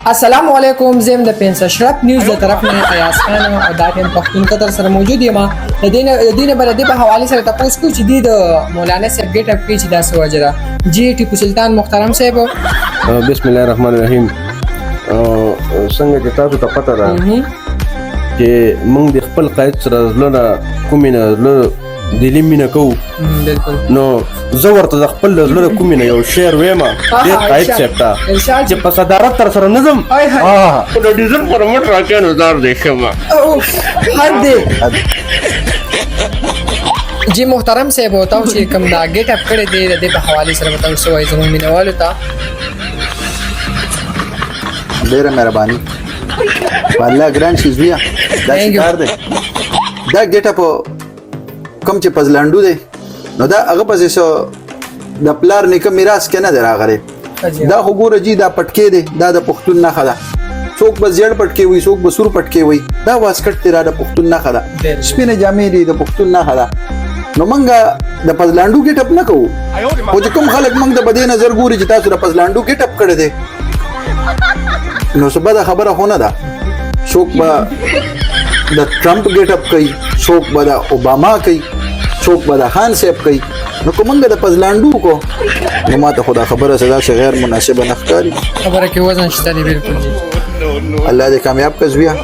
السلام علیکم، زه یم د پنس اشرف نیوز د طرف نه ایاز خان او دا ټیم پښتون قطر سره موجود یم. د دې نه بل د په حواله سره تاسو کو چې دی د مولانا صاحب ګیټ اپ کې چې دا څه وجه ده؟ جی ټیپو سلطان محترم صاحب. بسم الله الرحمن الرحیم. څنګه چې تاسو ته پته ده چې موږ د خپل قائد سره زړه نه کومې نه زړه دلی مینه کوو. نو زه ورته د خپل زړه له کومې نه یو شعر وایم دې قائد صاحب ته ارشاد چې په صدارت تر سره نظم آی های. د ډیزل پر مټ راکې نو زار دې ښمه. او حد دی. جی محترم صاحب، تاسو چې کوم دا ګیټ اپ کړی دی، د دې په حواله سره به تاسو وایي زموږ مینوالو ته؟ ډیره مهرباني، په الله ګران شي زویه. دا Thank you. کار دی، دا ګټه په کوم چې پزلاندو دی، نو دا هغه پسې سو د پلار نیکه میراث کې نه دی راغلی. دا خو ګوره جی، دا پټکی دی، دا د پښتون نښه ده. څوک به زیړ پټکی وي، څوک به سور پټکی وي. دا واسکټ دی، دا د پښتون نښه ده. سپینه جامې دي، د پښتون نښه ده. نو مونږه د پزلاندو ګټ اپ نه کوو، خو چې کوم خلک مونږ د بدې نظر ګوري چې تاسو د پزلاندو ګټ اپ کړی دی، نو څه بده خبره خو نه ده. څوک به د ټرمپ ګټ اپ کوي، څوک به د اوباما کوي، څوک به د خان صاحب کوي. نو کوم موږ د پزلاندو کو، نو ماته خو دا خبره صدا سه غیر مناسبه نه ښکاري. خبره کې وزن شته دی، بالکل جی. الله دې کامیاب کړي زویه.